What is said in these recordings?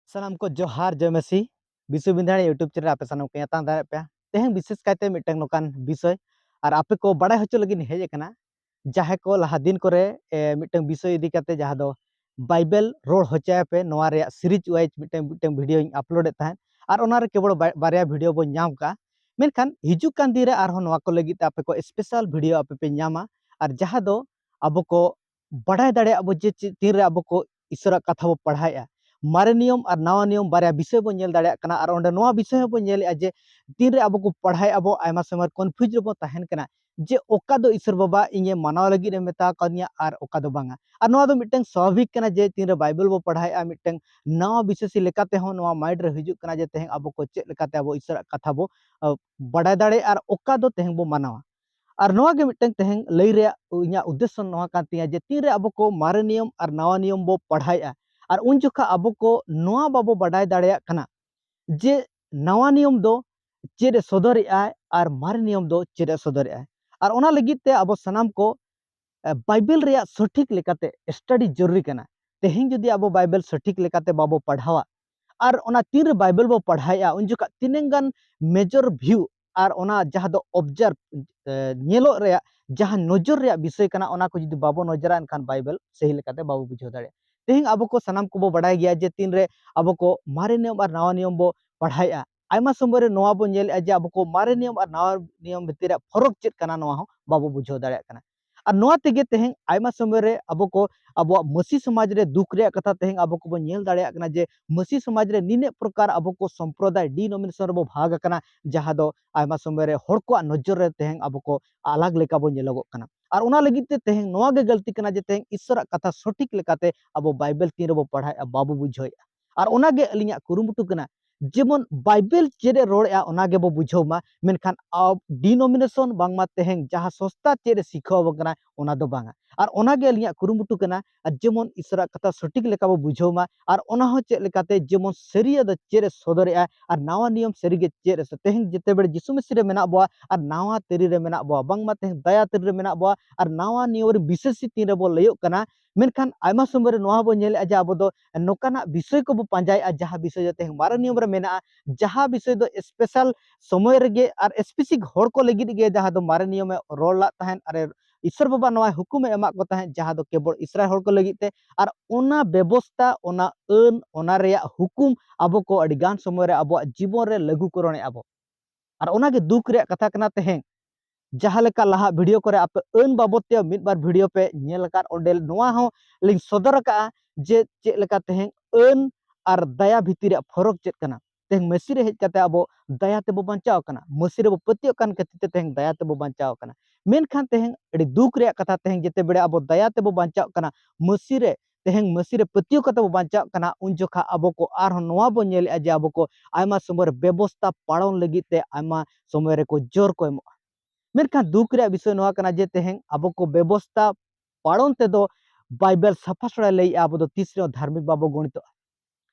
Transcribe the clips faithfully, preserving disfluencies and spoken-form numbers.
ᱥᱟᱱᱟᱢ ᱠᱚ ᱡᱚᱦᱟᱨ, ᱡᱚᱭ ᱢᱟᱹᱥᱤ᱾ ᱵᱤᱥᱩ ᱵᱤᱸᱫᱷᱟᱹᱲᱤ YouTube channel ᱨᱮ ᱟᱯᱮ ᱥᱟᱱᱟᱢ ᱠᱚ ᱧᱟᱯᱟᱢ ᱫᱟᱲᱮᱭᱟᱜ ᱯᱮᱭᱟ᱾ ᱛᱮᱦᱮᱧ ᱵᱤᱥᱮᱥ ᱠᱟᱭᱛᱮ ᱢᱤᱫᱴᱟᱝ ᱱᱚᱝᱠᱟᱱ ᱵᱤᱥᱚᱭ ᱟᱨ ᱟᱯᱮ ᱠᱚ ᱵᱟᱲᱟᱭ ᱦᱚᱪᱚ ᱞᱟᱹᱜᱤᱫ ᱤᱧ ᱦᱮᱡ ᱟᱠᱟᱱᱟ᱾ ᱡᱟᱦᱟᱸᱭ ᱠᱚ ᱞᱟᱦᱟ ᱫᱤᱱ ᱠᱚᱨᱮ, ᱮ, ᱢᱤᱫᱴᱟᱝ ᱵᱤᱥᱚᱭ ᱤᱫᱤ ᱠᱟᱛᱮ, ᱡᱟᱦᱟᱸ ᱫᱚ ᱵᱟᱭᱵᱮᱞ ᱨᱚᱲ ᱦᱚᱪᱚᱭᱟᱯᱮ, ᱱᱚᱣᱟ ᱨᱮᱭᱟᱜ series wise ᱢᱤᱫᱴᱟᱝ, ᱢᱤᱫᱴᱟᱝ videoᱧ upload ᱮᱫ ᱛᱟᱦᱮᱸᱫ, ᱟᱨ ᱚᱱᱟ ᱨᱮ ᱠᱮᱵᱚᱞ ᱵᱟ-, ᱵᱟᱨᱭᱟ video ᱵᱚᱱ ᱧᱟᱢ ᱠᱟᱜᱼᱟ᱾ ᱢᱮᱱᱠᱷᱟᱱ ᱦᱤᱡᱩᱜ ᱠᱟᱱ ᱫᱤᱱ ᱨᱮ ᱟᱨᱦᱚᱸ ᱱᱚᱣᱟ ᱠᱚ ᱞᱟᱹᱜᱤᱫ ᱛᱮ ᱟᱯᱮ ᱠᱚ special video ᱟᱯᱮ ᱯᱮ ᱧᱟᱢᱟ, ᱟᱨ ᱡᱟᱦᱟᱸ ᱫᱚ ᱟᱵᱚ ᱠᱚ ᱵᱟᱰᱟᱭ ᱫᱟᱲᱮᱭᱟᱜᱼᱟ ᱵᱚ ᱡᱮ ᱪᱮᱫ, ᱛᱤᱱᱨᱮ ᱟᱵᱚ ᱠᱚ ᱤᱥᱚᱨᱟᱜ ᱠᱟᱛᱷᱟ ᱵᱚ ᱯᱟᱲᱦᱟᱣᱮᱫᱼᱟ᱾ ᱢᱟᱨᱮ ᱱᱤᱭᱚᱢ ᱟᱨ ᱱᱟᱣᱟ ᱱᱤᱭᱚᱢ ᱵᱟᱨᱭᱟ ᱵᱤᱥᱚᱭ ᱵᱚᱱ ᱧᱮᱞ ᱫᱟᱲᱮᱭᱟᱜ ᱠᱟᱱᱟ, ᱟᱨ ᱚᱸᱰᱮ ᱱᱚᱣᱟ ᱵᱤᱥᱚᱭ ᱦᱚᱸᱵᱚᱱ ᱧᱮᱞᱮᱫᱼᱟ ᱡᱮ ᱛᱤᱱᱨᱮ ᱟᱵᱚ ᱠᱚ ᱯᱟᱲᱦᱟᱣᱮᱫᱼᱟ ᱵᱚ, ᱟᱭᱢᱟ ᱥᱚᱢᱚᱭ confuse ᱨᱮᱵᱚᱱ ᱛᱟᱦᱮᱱ ᱠᱟᱱᱟ ᱡᱮ ᱚᱠᱟ ᱫᱚ ᱤᱥᱚᱨ ᱵᱟᱵᱟ ᱤᱧᱮ ᱢᱟᱱᱟᱣ ᱞᱟᱹᱜᱤᱫ ᱮ ᱢᱮᱛᱟ ᱠᱟᱹᱫᱤᱧᱟ ᱟᱨ ᱚᱠᱟ ᱫᱚ ᱵᱟᱝᱟ᱾ ᱟᱨ ᱱᱚᱣᱟ ᱫᱚ ᱢᱤᱫᱴᱟᱝ ᱥᱟᱵᱷᱟᱵᱤᱠ ᱠᱟᱱᱟ ᱡᱮ ᱛᱤᱱᱨᱮ ᱵᱟᱭᱵᱮᱞ ᱵᱚ ᱯᱟᱲᱦᱟᱣᱮᱫᱼᱟ, ᱢᱤᱫᱴᱟᱝ ᱱᱟᱣᱟ ᱵᱤᱥᱮᱥ ᱞᱮᱠᱟᱛᱮ ᱦᱚᱸ ᱱᱚᱣᱟ mind ᱨᱮ ᱦᱤᱡᱩᱜ ᱠᱟᱱᱟ ᱡᱮ ᱛᱮᱦᱮᱧ ᱟᱵᱚ ᱠᱚ ᱪᱮᱫ ᱞᱮᱠᱟᱛᱮ ᱟᱵᱚ ᱤᱥᱚᱨᱟᱜ ᱠᱟᱛᱷᱟ ᱵᱚ, ᱟ, ᱵᱟᱰᱟᱭ ᱫᱟᱲᱮᱭᱟᱜᱼᱟ ᱟᱨ ᱚᱠᱟ ᱫᱚ ᱛᱮᱦᱮᱧ ᱵᱚ ᱢᱟᱱᱟᱣᱟ᱾ ᱟᱨ ᱱᱚᱣᱟ ᱜᱮ ᱢᱤᱫᱴᱟᱝ ᱛᱮᱦᱮᱧ ᱞᱟᱹᱭ ᱨᱮᱭᱟᱜ ᱤᱧᱟᱹᱜ ᱩᱫᱽᱫᱮᱥᱚ ᱱᱚᱣᱟ ᱠᱟᱱ ᱛᱤᱧᱟᱹ ᱡᱮ ᱛᱤᱱᱨᱮ ᱟᱵᱚ ᱠᱚ ᱢᱟᱨᱮ ᱱᱤᱭᱚᱢ ᱟᱨ ᱱᱟᱣᱟ ᱱᱤᱭᱚᱢ ᱵᱚ ᱯᱟᱲᱦᱟᱣᱮᱫᱼᱟ, ᱟᱨ ᱩᱱ ᱡᱚᱠᱷᱟ ᱟᱵᱚ ᱠᱚ ᱱᱚᱣᱟ ᱵᱟᱵᱚ ᱵᱟᱰᱟᱭ ᱫᱟᱲᱮᱭᱟᱜ ᱠᱟᱱᱟ ᱡᱮ ᱱᱟᱣᱟ ᱱᱤᱭᱚᱢ ᱫᱚ ᱪᱮᱫ ᱮ ᱥᱚᱫᱚᱨᱮᱜᱼᱟᱭ ᱟᱨ ᱢᱟᱨᱮ ᱱᱤᱭᱚᱢ ᱫᱚ ᱪᱮᱫ ᱮ ᱥᱚᱫᱚᱨᱮᱜᱼᱟᱭ᱾ ᱟᱨ ᱚᱱᱟ ᱞᱟᱹᱜᱤᱫ ᱛᱮ ᱟᱵᱚ ᱥᱟᱱᱟᱢ ᱠᱚ, ᱮ, ᱵᱟᱭᱵᱮᱞ ᱨᱮᱭᱟᱜ ᱥᱚᱴᱷᱤᱠ ᱞᱮᱠᱟᱛᱮ study ᱡᱚᱨᱩᱨᱤ ᱠᱟᱱᱟ᱾ ᱛᱮᱦᱮᱧ ᱡᱩᱫᱤ ᱟᱵᱚ ᱵᱟᱭᱵᱮᱞ ᱥᱚᱴᱷᱤᱠ ᱞᱮᱠᱟᱛᱮ ᱵᱟᱵᱚ ᱯᱟᱲᱦᱟᱣᱟ, ᱟᱨ ᱚᱱᱟ ᱛᱤᱱᱨᱮ ᱵᱟᱭᱵᱮᱞ ᱵᱚ ᱯᱟᱲᱦᱟᱣᱮᱫᱼᱟ, ᱩᱱ ᱡᱚᱠᱷᱟ ᱛᱤᱱᱟᱹᱝ ᱜᱟᱱ major view ᱟᱨ ᱚᱱᱟ ᱡᱟᱦᱟᱸ ᱫᱚ observe, ᱮ, ᱧᱮᱞᱚᱜ ᱨᱮᱭᱟᱜ ᱡᱟᱦᱟᱸ ᱱᱚᱡᱚᱨ ᱨᱮᱭᱟᱜ ᱵᱤᱥᱚᱭ ᱠᱟᱱᱟ, ᱚᱱᱟ ᱠᱚ ᱡᱩᱫᱤ ᱵᱟᱵᱚ ᱱᱚᱡᱚᱨᱟ, ᱮᱱᱠᱷᱟᱱ ᱵᱟᱭᱵᱮᱞ ᱥᱟᱹᱦᱤ ᱞᱮᱠᱟᱛᱮ ᱵᱟᱵᱚ ᱵᱩᱡᱷᱟᱹᱣ ᱫᱟᱲᱮᱭᱟᱜᱼᱟ᱾ ᱛᱮᱦᱮᱧ ᱟᱵᱚ ᱠᱚ ᱥᱟᱱᱟᱢ ᱠᱚᱵᱚ ᱵᱟᱰᱟᱭ ᱜᱮᱭᱟ ᱡᱮ ᱛᱤᱱᱨᱮ ᱟᱵᱚ ᱠᱚ ᱢᱟᱨᱮ ᱱᱤᱭᱚᱢ ᱟᱨ ᱱᱟᱣᱟ ᱱᱤᱭᱚᱢ ᱵᱚ ᱯᱟᱲᱦᱟᱣᱮᱫᱼᱟ, ᱟᱭᱢᱟ ᱥᱚᱢᱚᱭ ᱨᱮ ᱱᱚᱣᱟ ᱵᱚ ᱧᱮᱞᱮᱫᱼᱟ ᱡᱮ ᱟᱵᱚ ᱠᱚ ᱢᱟᱨᱮ ᱱᱤᱭᱚᱢ ᱟᱨ ᱱᱟᱣᱟ ᱱᱤᱭᱚᱢ ᱵᱷᱤᱛᱤᱨ ᱨᱮᱭᱟᱜ ᱯᱷᱚᱨᱚᱠ ᱪᱮᱫ ᱠᱟᱱᱟ, ᱱᱚᱣᱟ ᱦᱚᱸ ᱵᱟᱵᱚ ᱵᱩᱡᱷᱟᱹᱣ ᱫᱟᱲᱮᱭᱟᱜ ᱠᱟᱱᱟ᱾ ᱟᱨ ᱱᱚᱣᱟ ᱛᱮᱜᱮ ᱛᱮᱦᱮᱧ ᱟᱭᱢᱟ ᱥᱚᱢᱚᱭ ᱨᱮ ᱟᱵᱚ ᱠᱚ ᱟᱵᱚᱣᱟᱜ ᱢᱟᱹᱥᱤ ᱥᱚᱢᱟᱡᱽ ᱨᱮ ᱫᱩᱠ ᱨᱮᱭᱟᱜ ᱠᱟᱛᱷᱟ ᱛᱮᱦᱮᱧ ᱟᱵᱚ ᱠᱚᱵᱚᱱ ᱧᱮᱞ ᱫᱟᱲᱮᱭᱟᱜ ᱠᱟᱱᱟ ᱡᱮ ᱢᱟᱹᱥᱤ ᱥᱚᱢᱟᱡᱽ ᱨᱮ ᱱᱤᱱᱟᱹᱜ ᱯᱨᱚᱠᱟᱨ ᱟᱵᱚ ᱠᱚ ᱥᱚᱢᱯᱨᱚᱫᱟᱭ, denomination ᱨᱮᱵᱚ ᱵᱷᱟᱜᱽ ᱟᱠᱟᱱᱟ, ᱡᱟᱦᱟᱸ ᱫᱚ ᱟᱭᱢᱟ ᱥᱚᱢᱚᱭ ᱨᱮ ᱦᱚᱲ ᱠᱚᱣᱟᱜ ᱱᱚᱡᱚᱨ ᱨᱮ ᱛᱮᱦᱮᱧ ᱟᱵᱚ ᱠᱚ ᱟᱞᱟᱜᱽ ᱞᱮᱠᱟ ᱵᱚᱱ ᱧᱮᱞᱚᱜᱚᱜ ᱠᱟᱱᱟ᱾ ᱟᱨ ᱚᱱᱟ ᱞᱟᱹᱜᱤᱫ ᱛᱮ ᱛᱮᱦᱮᱧ ᱱᱚᱣᱟ ᱜᱮ ᱜᱟᱹᱞᱛᱤ ᱠᱟᱱᱟ ᱡᱮ ᱛᱮᱦᱮᱧ ᱤᱥᱚᱨᱟᱜ ᱠᱟᱛᱷᱟ ᱥᱚᱴᱷᱤᱠ ᱞᱮᱠᱟᱛᱮ ᱟᱵᱚ ᱵᱟᱭᱵᱮᱞ ᱛᱤᱱ ᱨᱮᱵᱚ ᱯᱟᱲᱦᱟᱣᱮᱫᱼᱟ, ᱵᱟᱵᱚ ᱵᱩᱡᱷᱟᱹᱣᱮᱫᱼᱟ᱾ ᱟᱨ ᱚᱱᱟ ᱜᱮ ᱟᱹᱞᱤᱧᱟᱜ ᱠᱩᱨᱩᱢᱩᱴᱩ ᱠᱟᱱᱟ, ᱡᱮᱢᱚᱱ ᱵᱟᱭᱵᱮᱞ ᱪᱮᱫ ᱮ ᱨᱚᱲᱮᱫᱼᱟ, ᱚᱱᱟ ᱜᱮᱵᱚ ᱵᱩᱡᱷᱟᱹᱣ ᱢᱟ, ᱢᱮᱱᱠᱷᱟᱱ ᱟᱵ-, denomination ᱵᱟᱝᱢᱟ ᱛᱮᱦᱮᱧ ᱡᱟᱦᱟᱸ ᱥᱚᱥᱛᱟ ᱪᱮᱫ ᱮ ᱥᱤᱠᱷᱟᱹᱣ ᱟᱵᱚᱱ ᱠᱟᱱᱟ, ᱚᱱᱟ ᱫᱚ ᱵᱟᱝᱟ᱾ ᱟᱨ ᱚᱱᱟᱜᱮ ᱟᱹᱞᱤᱧᱟᱜ ᱠᱩᱨᱩᱢᱩᱴᱩ ᱠᱟᱱᱟ, ᱟᱨ ᱡᱮᱢᱚᱱ ᱤᱥᱚᱨᱟᱜ ᱠᱟᱛᱷᱟ ᱥᱚᱴᱷᱤᱠ ᱞᱮᱠᱟ ᱵᱚ ᱵᱩᱡᱷᱟᱹᱣ ᱢᱟ, ᱟᱨ ᱚᱱᱟ ᱦᱚᱸ ᱪᱮᱫ ᱞᱮᱠᱟᱛᱮ ᱡᱮᱢᱚᱱ ᱥᱟᱹᱨᱤᱭᱟᱜ ᱫᱚ ᱪᱮᱫ ᱮ ᱥᱚᱫᱚᱨᱮᱜᱼᱟ ᱟᱨ ᱱᱟᱣᱟ ᱱᱤᱭᱚᱢ ᱥᱟᱹᱨᱤᱜᱮ ᱪᱮᱫ ᱮ ᱥᱚ-, ᱛᱮᱦᱮᱧ ᱡᱮᱛᱮ ᱵᱮᱲᱮ ᱡᱤᱥᱩ ᱢᱤᱥᱤ ᱨᱮ ᱢᱮᱱᱟᱜ ᱵᱚᱣᱟ ᱟᱨ ᱱᱟᱣᱟ ᱛᱟᱹᱨᱤ ᱨᱮ ᱢᱮᱱᱟᱜ ᱵᱚᱣᱟ, ᱵᱟᱝᱢᱟ ᱛᱮᱦᱮᱧ ᱫᱟᱭᱟ ᱛᱟᱹᱨᱤ ᱨᱮ ᱢᱮᱱᱟᱜ ᱵᱚᱣᱟ ᱟᱨ ᱱᱟᱣᱟ ᱱᱤᱭᱚᱢ ᱨᱮ ᱵᱤᱥᱮᱥᱤ ᱛᱤᱱ ᱨᱮᱵᱚ ᱞᱟᱹᱭᱚᱜ ᱠᱟᱱᱟ, ᱢᱮᱱᱠᱷᱟᱱ ᱟᱭᱢᱟ ᱥᱚᱢᱚᱭ ᱨᱮ ᱱᱚᱣᱟ ᱵᱚᱱ ᱧᱮᱞᱮᱫᱼᱟ ᱡᱮ ᱟᱵᱚ ᱫᱚ ᱱᱚᱝᱠᱟᱱᱟᱜ ᱵᱤᱥᱚᱭ ᱠᱚᱵᱚ ᱯᱟᱸᱡᱟᱭᱮᱫᱼᱟ, ᱡᱟᱦᱟᱸ ᱵᱤᱥᱚᱭ ᱫᱚ ᱛᱮᱦᱮᱧ ᱢᱟᱨᱮ ᱱᱤᱭᱚᱢ ᱨᱮ ᱢᱮᱱᱟᱜᱼᱟ, ᱡᱟᱦᱟᱸ ᱵᱤᱥᱚᱭ ᱫᱚ ᱥᱯᱮᱥᱟᱞ ᱥᱚᱢᱚᱭ ᱨᱮᱜᱮ ᱟᱨ ᱥᱯᱮᱥᱤᱯᱷᱤᱠ ᱦᱚᱲ ᱠᱚ ᱞᱟᱹᱜᱤᱫ ᱜᱮ ᱡᱟᱦᱟᱸ ᱫᱚ ᱢᱟᱨᱮ ᱱᱤᱭᱚᱢᱮ ᱨᱚᱲ ᱞᱟᱜ ᱛᱟᱦᱮᱸᱫ ᱟᱨ ᱤᱥᱚᱨ ᱵᱟᱵᱟ ᱱᱚᱣᱟ ᱦᱩᱠᱩᱢᱮ ᱮᱢᱟᱜ ᱠᱚ ᱛᱟᱦᱮᱸᱫ, ᱡᱟᱦᱟᱸ ᱫᱚ ᱠᱮᱵᱚᱞ ᱤᱥᱨᱟᱭᱮᱞ ᱦᱚᱲ ᱠᱚ ᱞᱟᱹᱜᱤᱫ ᱛᱮ, ᱟᱨ ᱚᱱᱟ ᱵᱮᱵᱚᱥᱛᱟ, ᱚᱱᱟ ᱟᱹᱱ, ᱚᱱᱟ ᱨᱮᱭᱟᱜ ᱦᱩᱠᱩᱢ ᱟᱵᱚ ᱠᱚ ᱟᱹᱰᱤ ᱜᱟᱱ ᱥᱚᱢᱚᱭ ᱨᱮ ᱟᱵᱚᱣᱟᱜ ᱡᱤᱵᱚᱱ ᱨᱮ ᱞᱟᱹᱜᱩ ᱠᱚᱨᱚᱱᱮᱫᱼᱟ ᱵᱚ᱾ ᱟᱨ ᱚᱱᱟᱜᱮ ᱫᱩᱠ ᱨᱮᱭᱟᱜ ᱠᱟᱛᱷᱟ ᱠᱟᱱᱟ ᱛᱮᱦᱮᱧ᱾ ᱡᱟᱦᱟᱸ ᱞᱮᱠᱟ ᱞᱟᱦᱟ ᱵᱷᱤᱰᱤᱭᱳ ᱠᱚᱨᱮ ᱟᱯᱮ ᱟᱹᱱ ᱵᱟᱵᱚᱫ ᱛᱮ ᱢᱤᱫ ᱵᱟᱨ ᱵᱷᱤᱰᱤᱭᱳ ᱯᱮ ᱧᱮᱞ ᱟᱠᱟᱫ, ᱚᱸᱰᱮ ᱱᱚᱣᱟ ᱦᱚᱸ ᱞᱤᱧ ᱥᱚᱫᱚᱨ ᱟᱠᱟᱫᱼᱟ ᱡᱮ ᱪᱮᱫ ᱞᱮᱠᱟ ᱛᱮᱦᱮᱧ ᱟᱹᱱ ᱟᱨ ᱫᱟᱭᱟ ᱵᱷᱤᱛᱤᱨ ᱨᱮᱭᱟᱜ ᱯᱷᱚᱨᱚᱠ ᱪᱮᱫ ᱠᱟᱱᱟ᱾ ᱛᱮᱦᱮᱧ ᱢᱟᱹᱥᱤ ᱨᱮ ᱦᱮᱡ ᱠᱟᱛᱮ ᱟᱵᱚ ᱫᱟᱭᱟ ᱛᱮᱵᱚ ᱵᱟᱧᱪᱟᱣ ᱠᱟᱱᱟ, ᱢᱟᱹᱥᱤ ᱨᱮᱵᱚ ᱯᱟᱹᱛᱭᱟᱹᱜ ᱠᱟᱱ ᱠᱷᱟᱹᱛᱤᱨ ᱛᱮ ᱛᱮᱦᱮᱧ ᱫᱟᱭᱟ ᱛᱮᱵᱚ ᱵᱟᱧᱪᱟᱣ ᱠᱟᱱᱟ᱾ ᱢᱮᱱᱠᱷᱟᱱ ᱛᱮᱦᱮᱧ ᱟᱹᱰᱤ ᱫᱩᱠ ᱨᱮᱭᱟᱜ ᱠᱟᱛᱷᱟ, ᱛᱮᱦᱮᱧ ᱡᱮᱛᱮ ᱵᱮᱲᱟ ᱟᱵᱚ ᱫᱟᱭᱟ ᱛᱮᱵᱚ ᱵᱟᱧᱪᱟᱣ ᱠᱟᱱᱟ, ᱢᱟᱹᱥᱤ ᱨᱮ ᱛᱮᱦᱮᱧ ᱢᱟᱹᱥᱤ ᱨᱮ ᱯᱟᱹᱛᱭᱟᱹᱣ ᱠᱟᱛᱮ ᱵᱚ ᱵᱟᱧᱪᱟᱜ ᱠᱟᱱᱟ, ᱩᱱ ᱡᱚᱠᱷᱟ ᱟᱵᱚ ᱠᱚ ᱟᱨᱦᱚᱸ ᱱᱚᱣᱟ ᱵᱚ ᱧᱮᱞᱮᱜᱼᱟ ᱡᱮ ᱟᱵᱚ ᱠᱚ ᱟᱭᱢᱟ ᱥᱚᱢᱚᱭ ᱨᱮ ᱵᱮᱵᱚᱥᱛᱟ ᱯᱟᱞᱚᱱ ᱞᱟᱹᱜᱤᱫ ᱛᱮ ᱟᱭᱢᱟ ᱥᱚᱢᱚᱭ ᱨᱮᱠᱚ ᱡᱳᱨ ᱠᱚ ᱮᱢᱚᱜᱼᱟ᱾ ᱢᱮᱱᱠᱷᱟᱱ ᱫᱩᱠ ᱨᱮᱭᱟᱜ ᱵᱤᱥᱚᱭ ᱱᱚᱣᱟ ᱠᱟᱱᱟ ᱡᱮ ᱛᱮᱦᱮᱧ ᱟᱵᱚ ᱠᱚ ᱵᱮᱵᱚᱥᱛᱟ ᱯᱟᱞᱚᱱ ᱛᱮᱫᱚ ᱵᱟᱭᱵᱮᱞ ᱥᱟᱯᱷᱟ ᱥᱚᱲᱟᱭ ᱞᱟᱹᱭᱮᱜᱼᱟ, ᱟᱵᱚ ᱫᱚ ᱛᱤᱥ ᱨᱮᱦᱚᱸ ᱫᱷᱟᱨᱢᱤᱠ ᱵᱟᱵᱚ ᱜᱚᱬᱤᱛᱚᱜᱼᱟ᱾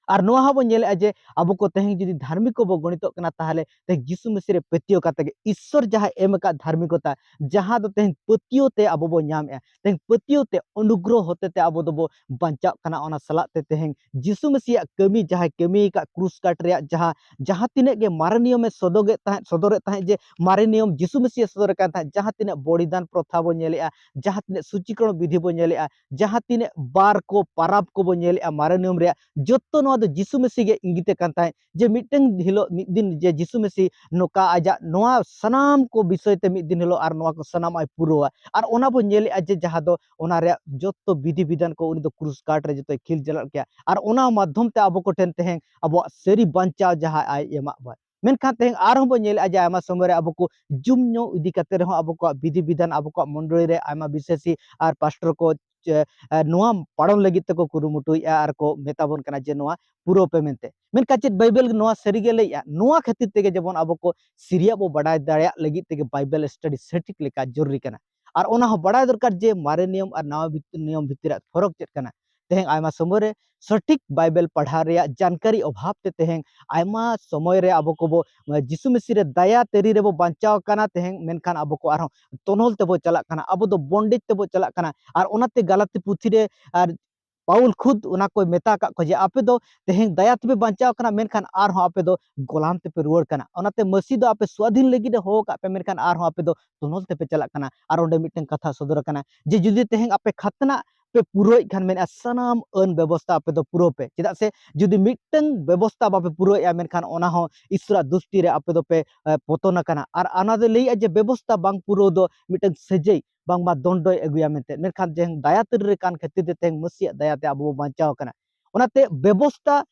ᱟᱨ ᱱᱚᱣᱟ ᱦᱚᱸᱵᱚᱱ ᱧᱮᱞᱮᱜᱼᱟ ᱡᱮ ᱟᱵᱚ ᱠᱚ ᱛᱮᱦᱮᱧ ᱡᱩᱫᱤ ᱫᱷᱟᱨᱢᱤᱠ ᱠᱚᱵᱚ ᱜᱚᱬᱤᱛᱚᱜ ᱠᱟᱱᱟ, ᱛᱟᱦᱚᱞᱮ ᱛᱮᱦᱮᱧ ᱡᱤᱥᱩ ᱢᱟᱹᱥᱤ ᱨᱮ ᱯᱟᱹᱛᱭᱟᱹᱣ ᱠᱟᱛᱮ ᱜᱮ ᱤᱥᱥᱚᱨ ᱡᱟᱦᱟᱸᱭ ᱮᱢ ᱟᱠᱟᱫ ᱫᱷᱟᱨᱢᱤᱠᱚᱛᱟ, ᱡᱟᱦᱟᱸ ᱫᱚ ᱛᱮᱦᱮᱧ ᱯᱟᱹᱛᱭᱟᱹᱣ ᱛᱮ ᱟᱵᱚ ᱵᱚᱱ ᱧᱟᱢᱮᱜᱼᱟ, ᱛᱮᱦᱮᱧ ᱯᱟᱹᱛᱭᱟᱹᱣ ᱛᱮ ᱚᱱᱩᱜᱨᱚᱦ ᱦᱚᱛᱮ ᱛᱮ ᱟᱵᱚ ᱫᱚᱵᱚ ᱵᱟᱧᱪᱟᱜ ᱠᱟᱱᱟ᱾ ᱚᱱᱟ ᱥᱟᱞᱟᱜ ᱛᱮ ᱛᱮᱦᱮᱧ ᱡᱤᱥᱩ ᱢᱟᱹᱥᱤᱭᱟᱜ ᱠᱟᱹᱢᱤ, ᱡᱟᱦᱟᱸᱭ ᱠᱟᱹᱢᱤ ᱟᱠᱟᱫ ᱠᱨᱩᱥ ᱠᱟᱴ ᱨᱮᱭᱟᱜ ᱡᱟᱦᱟᱸ, ᱡᱟᱦᱟᱸ ᱛᱤᱱᱟᱹᱜ ᱜᱮ ᱢᱟᱨᱮ ᱱᱤᱭᱚᱢᱮ ᱥᱚᱫᱚᱜᱮᱫ ᱛᱟᱦᱮᱸᱫ, ᱥᱚᱫᱚᱨᱮᱫ ᱛᱟᱦᱮᱸᱫ ᱡᱮ ᱢᱟᱨᱮ ᱱᱤᱭᱚᱢ ᱡᱤᱥᱩ ᱢᱟᱹᱥᱤᱭᱟᱜ ᱥᱚᱫᱚᱨ ᱟᱠᱟᱫ ᱛᱟᱦᱮᱸᱫ, ᱡᱟᱦᱟᱸ ᱛᱤᱱᱟᱹᱜ ᱵᱚᱲᱤᱫᱟᱱ ᱯᱨᱚᱛᱷᱟ ᱵᱚᱱ ᱧᱮᱞᱮᱜᱼᱟ, ᱡᱟᱦᱟᱸ ᱛᱤᱱᱟᱹᱜ ᱥᱩᱪᱤᱠᱚᱨᱚᱬ ᱵᱤᱫᱷᱤ ᱵᱚᱱ ᱧᱮᱞᱮᱜᱼᱟ, ᱡᱟᱦᱟᱸ ᱛᱤᱱᱟᱹᱜ ᱵᱟᱨ ᱠᱚ ᱯᱟᱨᱟᱵᱽ ᱠᱚᱵᱚᱱ ᱧᱮᱞᱮᱜᱼᱟ ᱢᱟᱨᱮ ᱱᱤᱭᱚᱢ ᱨᱮᱭᱟᱜ, ᱡᱚᱛᱚ ᱱᱚᱣᱟ ᱫᱚ ᱡᱤᱥᱩ ᱢᱟᱹᱥᱤ ᱜᱮ ᱤᱝᱜᱤᱛ ᱟᱠᱟᱱ ᱛᱟᱦᱮᱸᱫ ᱡᱮ ᱢᱤᱫᱴᱟᱝ ᱦᱤᱞᱳᱜ ᱢᱤᱫ ᱫᱤᱱ ᱡᱮ ᱡᱤᱥᱩ ᱢᱟᱹᱥᱤ ᱱᱚᱝᱠᱟ ᱟᱡᱟᱜ ᱱᱚᱣᱟ ᱥᱟᱱᱟᱢ ᱠᱚ ᱵᱤᱥᱚᱭ ᱛᱮ ᱢᱤᱫ ᱫᱤᱱ ᱦᱤᱞᱳᱜ ᱟᱨ ᱱᱚᱣᱟ ᱠᱚ ᱥᱟᱱᱟᱢ ᱟᱡ ᱯᱩᱨᱟᱹᱣᱟ᱾ ᱟᱨ ᱚᱱᱟ ᱵᱚᱱ ᱧᱮᱞᱮᱜᱼᱟ ᱡᱮ ᱡᱟᱦᱟᱸ ᱫᱚ ᱚᱱᱟ ᱨᱮᱭᱟᱜ ᱡᱚᱛᱚ ᱵᱤᱫᱷᱤ ᱵᱤᱫᱷᱟᱱ ᱠᱚ ᱩᱱᱤ ᱫᱚ ᱠᱨᱩᱥ ᱠᱟᱴ ᱨᱮ ᱡᱚᱛᱚᱭ ᱠᱷᱤᱞ ᱡᱟᱞᱟᱫ ᱠᱮᱜᱼᱟ᱾ ᱟᱨ ᱚᱱᱟ ᱢᱟᱫᱽᱫᱷᱚᱢ ᱛᱮ ᱟᱵᱚ ᱠᱚᱴᱷᱮᱱ ᱛᱮᱦᱮᱧ ᱟᱵᱚᱣᱟᱜ ᱥᱟᱹᱨᱤ ᱵᱟᱧᱪᱟᱣ ᱡᱟᱦᱟᱸ ᱟᱡ ᱮᱢᱟᱜ ᱵᱚᱱ᱾ ᱢᱮᱱᱠᱷᱟᱱ ᱛᱮᱦᱮᱧ ᱟᱨᱦᱚᱸ ᱵᱚᱱ ᱧᱮᱞᱮᱜᱼᱟ ᱡᱮ ᱟᱭᱢᱟ ᱥᱚᱢᱚᱭ ᱨᱮ ᱟᱵᱚ ᱠᱚ ᱡᱩᱢ ᱧᱩ ᱤᱫᱤ ᱠᱟᱛᱮ ᱨᱮᱦᱚᱸ ᱟᱵᱚ ᱠᱚᱣᱟᱜ ᱵᱤᱫᱷᱤ ᱵᱤᱫᱷᱟᱱ, ᱟᱵᱚ ᱠᱚᱣᱟᱜ ᱢᱚᱱᱰᱚᱞᱤ ᱨᱮ ᱟᱭᱢᱟ ᱵᱤᱥᱟᱹᱥᱤ ᱟᱨ ᱯᱟᱥᱴᱚᱨ ᱠᱚ ᱪᱮ, ᱮ, ᱱᱚᱣᱟ ᱯᱟᱲᱚᱱ ᱞᱟᱹᱜᱤᱫ ᱛᱮᱠᱚ ᱠᱩᱨᱩᱢᱩᱴᱩᱭᱮᱫᱼᱟ ᱟᱨ ᱠᱚ ᱢᱮᱛᱟ ᱵᱚᱱ ᱠᱟᱱᱟ ᱡᱮ ᱱᱚᱣᱟ ᱯᱩᱨᱟᱹᱣ ᱯᱮ ᱢᱮᱱᱛᱮ᱾ ᱢᱮᱱᱠᱷᱟᱱ ᱪᱮᱫ ᱵᱟᱭᱵᱮᱞ ᱱᱚᱣᱟ ᱥᱟᱹᱨᱤ ᱜᱮ ᱞᱟᱹᱭᱮᱜᱼᱟ? ᱱᱚᱣᱟ ᱠᱷᱟᱹᱛᱤᱨ ᱛᱮᱜᱮ ᱡᱮᱢᱚᱱ ᱟᱵᱚ ᱠᱚ ᱥᱟᱹᱨᱤᱭᱟᱜ ᱵᱚ ᱵᱟᱰᱟᱭ ᱫᱟᱲᱮᱭᱟᱜ ᱞᱟᱹᱜᱤᱫ ᱛᱮᱜᱮ ᱵᱟᱭᱵᱮᱞ ᱥᱴᱟᱰᱤ ᱥᱚᱴᱷᱤᱠ ᱞᱮᱠᱟ ᱡᱚᱨᱩᱨᱤ ᱠᱟᱱᱟ᱾ ᱟᱨ ᱚᱱᱟ ᱦᱚᱸ ᱵᱟᱲᱟᱭ ᱫᱚᱨᱠᱟᱨ ᱡᱮ ᱢᱟᱨᱮ ᱱᱤᱭᱚᱢ ᱟᱨ ᱱᱟᱣᱟ ᱵᱷᱤᱛ-, ᱱᱤᱭᱚᱢ ᱵᱷᱤᱛᱤᱨ ᱨᱮᱭᱟᱜ ᱯᱷᱚᱨᱚᱠ ᱪᱮᱫ ᱠᱟᱱᱟ᱾ ᱛᱮᱦᱮᱧ ᱟᱭᱢᱟ ᱥᱚᱢᱚᱭ ᱨᱮ ᱥᱚᱴᱷᱤᱠ ᱵᱟᱭᱵᱮᱞ ᱯᱟᱲᱦᱟᱣ ᱨᱮᱭᱟᱜ ᱡᱟᱱᱠᱟᱨᱤ ᱚᱵᱷᱟᱵ ᱛᱮ ᱛᱮᱦᱮᱧ ᱟᱭᱢᱟ ᱥᱚᱢᱚᱭ ᱨᱮ ᱟᱵᱚ ᱠᱚᱵᱚ, ᱡᱤᱥᱩ ᱢᱤᱥᱤ ᱨᱮ ᱫᱟᱭᱟ ᱛᱟᱹᱨᱤ ᱨᱮᱵᱚ ᱵᱟᱧᱪᱟᱣ ᱟᱠᱟᱱᱟ, ᱛᱮᱦᱮᱧ ᱢᱮᱱᱠᱷᱟᱱ ᱟᱵᱚ ᱠᱚ ᱟᱨᱦᱚᱸ ᱛᱚᱱᱚᱞ ᱛᱮᱵᱚ ᱪᱟᱞᱟᱜ ᱠᱟᱱᱟ, ᱟᱵᱚ ᱫᱚ ᱵᱚᱱᱰᱮᱡᱽ ᱛᱮᱵᱚ ᱪᱟᱞᱟᱜ ᱠᱟᱱᱟ᱾ ᱟᱨ ᱚᱱᱟᱛᱮ ᱜᱟᱞᱟᱛᱤ ᱯᱩᱛᱷᱤ ᱨᱮ ᱟᱨ ᱯᱟᱣᱩᱞ ᱠᱷᱩᱫ ᱚᱱᱟ ᱠᱚᱭ ᱢᱮᱛᱟ ᱟᱠᱟᱫ ᱠᱚᱣᱟ ᱡᱮ ᱟᱯᱮ ᱫᱚ ᱛᱮᱦᱮᱧ ᱫᱟᱭᱟ ᱛᱮᱯᱮ ᱵᱟᱧᱪᱟᱣ ᱠᱟᱱᱟ, ᱢᱮᱱᱠᱷᱟᱱ ᱟᱨᱦᱚᱸ ᱟᱯᱮ ᱫᱚ ᱜᱚᱞᱟᱢ ᱛᱮᱯᱮ ᱨᱩᱣᱟᱹᱲ ᱠᱟᱱᱟ᱾ ᱚᱱᱟᱛᱮ ᱢᱟᱹᱥᱤ ᱫᱚ ᱟᱯᱮ ᱥᱣᱟᱫᱷᱤᱱ ᱞᱟᱹᱜᱤᱫ ᱮ ᱦᱚᱦᱚ ᱟᱠᱟᱫ ᱯᱮ, ᱢᱮᱱᱠᱷᱟᱱ ᱟᱨᱦᱚᱸ ᱟᱯᱮ ᱫᱚ ᱛᱚᱱᱚᱞ ᱛᱮᱯᱮ ᱪᱟᱞᱟᱜ ᱠᱟᱱᱟ᱾ ᱟᱨ ᱚᱸᱰᱮ ᱢᱤᱫᱴᱟᱝ ᱠᱟᱛᱷᱟ ᱥᱚᱫᱚᱨ ᱟᱠᱟᱱᱟ ᱡᱮ ᱡᱩᱫᱤ ᱛᱮᱦᱮᱧ ᱟᱯᱮ ᱠᱷᱟᱛᱱᱟᱜ ᱯᱮ ᱯᱩᱨᱟᱹᱣᱮᱫ ᱠᱷᱟᱱ, ᱢᱮᱱᱟ ᱥᱟᱱᱟᱢ ᱟᱹᱱ ᱵᱮᱵᱚᱥᱛᱷᱟ ᱟᱯᱮ ᱫᱚ ᱯᱩᱨᱟᱹᱣ ᱯᱮ, ᱪᱮᱫᱟᱜ ᱥᱮ ᱡᱩᱫᱤ ᱢᱤᱫᱴᱟᱝ ᱵᱮᱵᱚᱥᱛᱷᱟ ᱵᱟᱯᱮ ᱯᱩᱨᱟᱹᱣᱮᱫᱼᱟ, ᱢᱮᱱᱠᱷᱟᱱ ᱚᱱᱟ ᱦᱚᱸ ᱤᱥᱚᱨᱟᱜ ᱫᱩᱥᱴᱤ ᱨᱮ ᱟᱯᱮ ᱫᱚᱯᱮ, ᱮ, ᱯᱚᱛᱚᱱ ᱟᱠᱟᱱᱟ᱾ ᱟᱨ ᱚᱱᱟ ᱫᱚ ᱞᱟᱹᱭᱮᱫᱼᱟ ᱡᱮ ᱵᱮᱵᱚᱥᱛᱷᱟ ᱵᱟᱝ ᱯᱩᱨᱟᱹᱣ ᱫᱚ ᱢᱤᱫᱴᱟᱝ ᱥᱟᱹᱡᱟᱹᱭ ᱵᱟᱝᱢᱟ ᱫᱚᱱᱰᱚᱭ ᱟᱹᱜᱩᱭᱟ ᱢᱮᱱᱛᱮ᱾ ᱢᱮᱱᱠᱷᱟᱱ ᱡᱮ ᱫᱟᱭᱟ ᱛᱟᱹᱨᱤ ᱨᱮ ᱠᱟᱱ ᱠᱷᱟᱹᱛᱤᱨ ᱛᱮ ᱛᱮᱦᱮᱧ ᱢᱟᱹᱥᱤᱭᱟᱜ ᱫᱟᱭᱟ ᱛᱮ ᱟᱵᱚ ᱵᱚ ᱵᱟᱧᱪᱟᱣ ᱟᱠᱟᱱᱟ᱾ ᱚᱱᱟᱛᱮ ᱵᱮᱵᱚᱥᱛᱷᱟ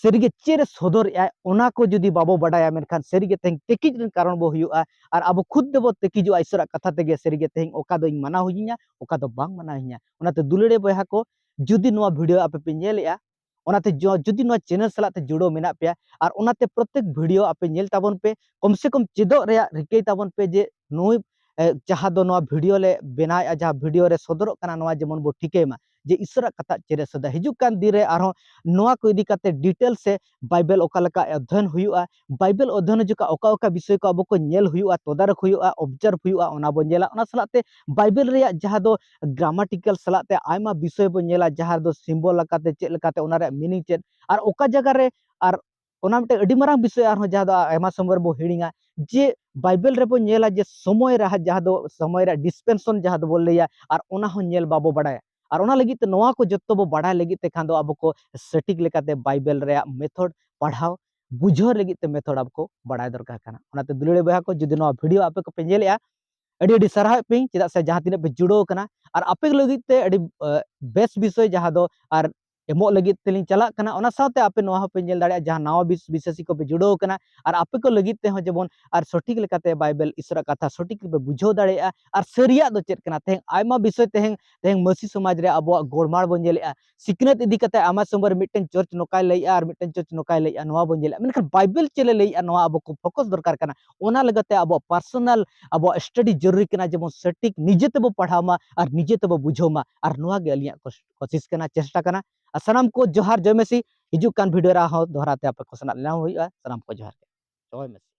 ᱥᱟᱹᱨᱤᱜᱮ ᱪᱮᱫ ᱮ ᱥᱚᱫᱚᱨᱮᱜᱼᱟᱭ, ᱚᱱᱟ ᱠᱚ ᱡᱩᱫᱤ ᱵᱟᱵᱚ ᱵᱟᱰᱟᱭᱟ, ᱢᱮᱱᱠᱷᱟᱱ ᱥᱟᱹᱨᱤᱜᱮ ᱛᱮᱦᱮᱧ ᱛᱮᱠᱤᱡ ᱨᱮᱱ ᱠᱟᱨᱚᱱ ᱵᱚ ᱦᱩᱭᱩᱜᱼᱟ᱾ ᱟᱨ ᱟᱵᱚ ᱠᱷᱩᱫ ᱛᱮᱵᱚ ᱛᱮᱠᱤᱡᱚᱜᱼᱟ ᱤᱥᱚᱨᱟᱜ ᱠᱟᱛᱷᱟ ᱛᱮᱜᱮ, ᱥᱟᱹᱨᱤᱜᱮ ᱛᱮᱦᱮᱧ ᱚᱠᱟ ᱫᱚ ᱤᱧ ᱢᱟᱱᱟᱣ ᱦᱩᱭᱤᱧᱟ, ᱚᱠᱟ ᱫᱚ ᱵᱟᱝ ᱢᱟᱱᱟᱣ ᱦᱩᱭᱤᱧᱟ᱾ ᱚᱱᱟᱛᱮ ᱫᱩᱞᱟᱹᱲᱤᱭᱟᱹ ᱵᱚᱭᱦᱟ ᱠᱚ, ᱡᱩᱫᱤ ᱱᱚᱣᱟ ᱵᱷᱤᱰᱤᱭᱳ ᱟᱯᱮ ᱯᱮ ᱧᱮᱞᱮᱜᱼᱟ, ᱚᱱᱟᱛᱮ ᱡᱚ-, ᱡᱩᱫᱤ ᱱᱚᱣᱟ ᱪᱮᱱᱮᱞ ᱥᱟᱞᱟᱜ ᱛᱮ ᱡᱩᱲᱟᱹᱣ ᱢᱮᱱᱟᱜ ᱯᱮᱭᱟ ᱟᱨ ᱚᱱᱟᱛᱮ ᱯᱨᱚᱛᱮᱠ ᱵᱷᱤᱰᱤᱭᱳ ᱟᱯᱮ ᱧᱮᱞ ᱛᱟᱵᱚᱱ ᱯᱮ, ᱠᱚᱢ ᱥᱮ ᱠᱚᱢ ᱪᱮᱫᱚᱜ ᱨᱮᱭᱟᱜ ᱨᱤᱠᱟᱹᱭ ᱛᱟᱵᱚᱱ ᱯᱮ ᱡᱮ ᱱᱩᱭ, ᱮ, ᱡᱟᱦᱟᱸ ᱫᱚ ᱱᱚᱣᱟ ᱵᱷᱤᱰᱤᱭᱳ ᱞᱮ ᱵᱮᱱᱟᱣᱮᱫᱼᱟ, ᱡᱟᱦᱟᱸ ᱵᱷᱤᱰᱤᱭᱳ ᱨᱮ ᱥᱚᱫᱚᱨᱚᱜ ᱠᱟᱱᱟ, ᱱᱚᱣᱟ ᱡᱮᱢᱚᱱ ᱵᱚ ᱴᱷᱤᱠᱟᱹᱭ ᱢᱟ ᱡᱮ ᱤᱥᱚᱨᱟᱜ ᱠᱟᱛᱷᱟ ᱪᱮᱫ ᱮ ᱥᱟᱹᱫᱟ᱾ ᱦᱤᱡᱩᱜ ᱠᱟᱱ ᱫᱤᱱ ᱨᱮ ᱟᱨᱦᱚᱸ ᱱᱚᱣᱟ ᱠᱚ ᱤᱫᱤ ᱠᱟᱛᱮ ᱰᱤᱴᱮᱞ ᱥᱮ ᱵᱟᱭᱵᱮᱞ ᱚᱠᱟ ᱞᱮᱠᱟ ᱚᱫᱷᱭᱚᱱ ᱦᱩᱭᱩᱜᱼᱟ, ᱵᱟᱭᱵᱮᱞ ᱚᱫᱷᱭᱚᱱ ᱡᱚᱠᱷᱟᱜ ᱚᱠᱟ ᱚᱠᱟ ᱵᱤᱥᱚᱭ ᱠᱚ ᱟᱵᱚ ᱠᱚ ᱧᱮᱞ ᱦᱩᱭᱩᱜᱼᱟ, ᱛᱚᱫᱟᱨᱚᱠ ᱦᱩᱭᱩᱜᱼᱟ, ᱚᱵᱡᱟᱨᱵᱷ ᱦᱩᱭᱩᱜᱼᱟ, ᱚᱱᱟ ᱵᱚ ᱧᱮᱞᱟ᱾ ᱚᱱᱟ ᱥᱟᱞᱟᱜ ᱛᱮ ᱵᱟᱭᱵᱮᱞ ᱨᱮᱭᱟᱜ ᱡᱟᱦᱟᱸ ᱫᱚ ᱜᱨᱟᱢᱟᱴᱤᱠᱟᱞ ᱥᱟᱞᱟᱜ ᱛᱮ ᱟᱭᱢᱟ ᱵᱤᱥᱚᱭ ᱵᱚ ᱧᱮᱞᱟ, ᱡᱟᱦᱟᱸ ᱫᱚ ᱥᱤᱢᱵᱚᱞ ᱞᱮᱠᱟᱛᱮ ᱪᱮᱫ ᱞᱮᱠᱟᱛᱮ ᱚᱱᱟ ᱨᱮᱭᱟᱜ ᱢᱤᱱᱤᱝ ᱪᱮᱫ, ᱟᱨ ᱚᱠᱟ ᱡᱟᱭᱜᱟ ᱨᱮ, ᱟᱨ ᱚᱱᱟ ᱢᱤᱫᱴᱮᱱ ᱟᱹᱰᱤ ᱢᱟᱨᱟᱝ ᱵᱤᱥᱚᱭ ᱟᱨᱦᱚᱸ ᱡᱟᱦᱟᱸ ᱫᱚ ᱟᱭᱢᱟ ᱥᱚᱢᱚᱭ ᱨᱮᱵᱚ ᱦᱤᱲᱤᱧᱟ ᱡᱮ ᱵᱟᱭᱵᱮᱞ ᱨᱮᱵᱚ ᱧᱮᱞᱟ ᱡᱮ ᱥᱚᱢᱚᱭ ᱨᱮ ᱡᱟᱦᱟᱸ ᱫᱚ ᱥᱚᱢᱚᱭ ᱨᱮᱭᱟᱜ ᱰᱤᱥᱯᱮᱱᱥᱚᱱ ᱡᱟᱦᱟᱸ ᱫᱚᱵᱚ ᱞᱟᱹᱭᱟ, ᱟᱨ ᱚᱱᱟ ᱦᱚᱸ ᱧᱮᱞ ᱵᱟᱵᱚ ᱵᱟᱲᱟᱭᱟ᱾ ᱟᱨ ᱚᱱᱟ ᱞᱟᱹᱜᱤᱫ ᱛᱮ ᱱᱚᱣᱟ ᱠᱚ ᱡᱚᱛᱚ ᱵᱚ ᱵᱟᱲᱟᱭ ᱞᱟᱹᱜᱤᱫ ᱛᱮ ᱠᱷᱟᱱ ᱫᱚ ᱟᱵᱚ ᱠᱚ ᱥᱚᱴᱷᱤᱠ ᱞᱮᱠᱟᱛᱮ ᱵᱟᱭᱵᱮᱞ ᱨᱮᱭᱟᱜ ᱢᱮᱛᱷᱚᱰ ᱯᱟᱲᱦᱟᱣ ᱵᱩᱡᱷᱟᱹᱣ ᱞᱟᱹᱜᱤᱫ ᱛᱮ ᱢᱮᱛᱷᱚᱰ ᱟᱵᱚ ᱠᱚ ᱵᱟᱲᱟᱭ ᱫᱚᱨᱠᱟᱨ ᱠᱟᱱᱟ᱾ ᱚᱱᱟᱛᱮ ᱫᱩᱞᱟᱹᱲᱤᱭᱟᱹ ᱵᱚᱭᱦᱟ ᱠᱚ, ᱡᱩᱫᱤ ᱱᱚᱣᱟ ᱵᱷᱤᱰᱤᱭᱳ ᱟᱯᱮ ᱠᱚᱯᱮ ᱧᱮᱞᱮᱜᱼᱟ, ᱟᱹᱰᱤ ᱟᱹᱰᱤ ᱥᱟᱨᱦᱟᱣᱮᱫ ᱯᱮᱭᱟᱹᱧ, ᱪᱮᱫᱟᱜ ᱥᱮ ᱡᱟᱦᱟᱸ ᱛᱤᱱᱟᱹᱜ ᱯᱮ ᱡᱩᱲᱟᱹᱣ ᱠᱟᱱᱟ᱾ ᱟᱨ ᱟᱯᱮ ᱞᱟᱹᱜᱤᱫ ᱛᱮ ᱟᱹᱰᱤ, ᱮ, ᱵᱮᱥ ᱵᱤᱥᱚᱭ ᱡᱟᱦᱟᱸ ᱫᱚ ᱟᱨ ᱮᱢᱚᱜ ᱞᱟᱹᱜᱤᱫ ᱛᱮᱞᱤᱧ ᱪᱟᱞᱟᱜ ᱠᱟᱱᱟ᱾ ᱚᱱᱟ ᱥᱟᱶᱛᱮ ᱟᱯᱮ ᱱᱚᱣᱟ ᱦᱚᱸᱯᱮ ᱧᱮᱞ ᱫᱟᱲᱮᱭᱟᱜᱼᱟ, ᱡᱟᱦᱟᱸ ᱱᱟᱣᱟ ᱵᱤᱥ-, ᱵᱤᱥᱥᱟᱹᱥᱤ ᱠᱚᱯᱮ ᱡᱩᱲᱟᱹᱣ ᱠᱟᱱᱟ, ᱟᱨ ᱟᱯᱮ ᱠᱚ ᱞᱟᱹᱜᱤᱫ ᱛᱮᱦᱚᱸ ᱡᱮᱢᱚᱱ ᱟᱨ ᱥᱚᱴᱷᱤᱠ ᱞᱮᱠᱟᱛᱮ ᱵᱟᱭᱵᱮᱞ ᱤᱥᱚᱨᱟᱜ ᱠᱟᱛᱷᱟ ᱥᱚᱴᱷᱤᱠ ᱨᱮᱯᱮ ᱵᱩᱡᱷᱟᱹᱣ ᱫᱟᱲᱮᱭᱟᱜᱼᱟ, ᱟᱨ ᱥᱟᱹᱨᱤᱭᱟᱜ ᱫᱚ ᱪᱮᱫ ᱠᱟᱱᱟ᱾ ᱛᱮᱦᱮᱧ ᱟᱭᱢᱟ ᱵᱤᱥᱚᱭ, ᱛᱮᱦᱮᱧ, ᱛᱮᱦᱮᱧ ᱢᱟᱹᱥᱤ ᱥᱚᱢᱟᱡᱽ ᱨᱮ ᱟᱵᱚᱣᱟᱜ ᱜᱚᱲᱢᱟᱲ ᱵᱚᱱ ᱧᱮᱞᱮᱜᱼᱟ, ᱥᱤᱠᱷᱱᱟᱹᱛ ᱤᱫᱤ ᱠᱟᱛᱮ ᱟᱭᱢᱟ ᱥᱚᱢᱚᱭ ᱨᱮ ᱢᱤᱫᱴᱮᱱ ᱪᱟᱨᱪ ᱱᱚᱝᱠᱟᱭ ᱞᱟᱹᱭᱮᱜᱼᱟ ᱟᱨ ᱢᱤᱫᱴᱮᱱ ᱪᱟᱨᱪ ᱱᱚᱝᱠᱟᱭ ᱞᱟᱹᱭᱮᱜᱼᱟ, ᱱᱚᱣᱟ ᱵᱚᱱ ᱧᱮᱞᱮᱜᱼᱟ᱾ ᱢᱮᱱᱠᱷᱟᱱ ᱵᱟᱭᱵᱮᱞ ᱪᱮᱫ ᱮ ᱞᱟᱹᱭᱮᱜᱼᱟ, ᱱᱚᱣᱟ ᱟᱵᱚ ᱠᱚ ᱯᱷᱳᱠᱟᱥ ᱫᱚᱨᱠᱟᱨ ᱠᱟᱱᱟ᱾ ᱚᱱᱟ ᱞᱮᱠᱟᱛᱮ ᱟᱵᱚᱣᱟᱜ ᱯᱟᱨᱥᱚᱱᱟᱞ ᱟᱵᱚᱣᱟᱜ ᱥᱴᱟᱰᱤ ᱡᱚᱨᱩᱨᱤ ᱠᱟᱱᱟ, ᱡᱮᱢᱚᱱ ᱥᱚᱴᱷᱤᱠ ᱱᱤᱡᱮ ᱛᱮᱵᱚ ᱯᱟᱲᱦᱟᱣ ᱢᱟ ᱟᱨ ᱱᱤᱡᱮ ᱛᱮᱵᱚ ᱵᱩᱡᱷᱟᱹᱣ ᱢᱟ᱾ ᱟᱨ ᱱᱚᱣᱟ ᱜᱮ ᱟᱹᱞᱤᱧᱟᱜ ᱠᱚᱥ-, ᱠᱚᱥᱤᱥ ᱠᱟᱱᱟ, ᱪᱮᱥᱴᱟ ᱠᱟᱱᱟ᱾ ᱟᱨ ᱥᱟᱱᱟᱢ ᱠᱚ ᱡᱚᱦᱟᱨ, ᱡᱚᱭ ᱢᱮᱥᱤ᱾ ᱦᱤᱡᱩᱜ ᱠᱟᱱ ᱵᱷᱤᱰᱤᱭᱳ ᱨᱮ ᱟᱨᱦᱚᱸ ᱫᱚᱦᱲᱟ ᱛᱮ ᱟᱯᱮ ᱠᱚ ᱥᱟᱞᱟᱜ ᱧᱟᱢ ᱦᱩᱭᱩᱜᱼᱟ᱾ ᱥᱟᱱᱟᱢ ᱠᱚ ᱡᱚᱦᱟᱨ ᱜᱮ, ᱡᱚᱭ ᱢᱮᱥᱤ᱾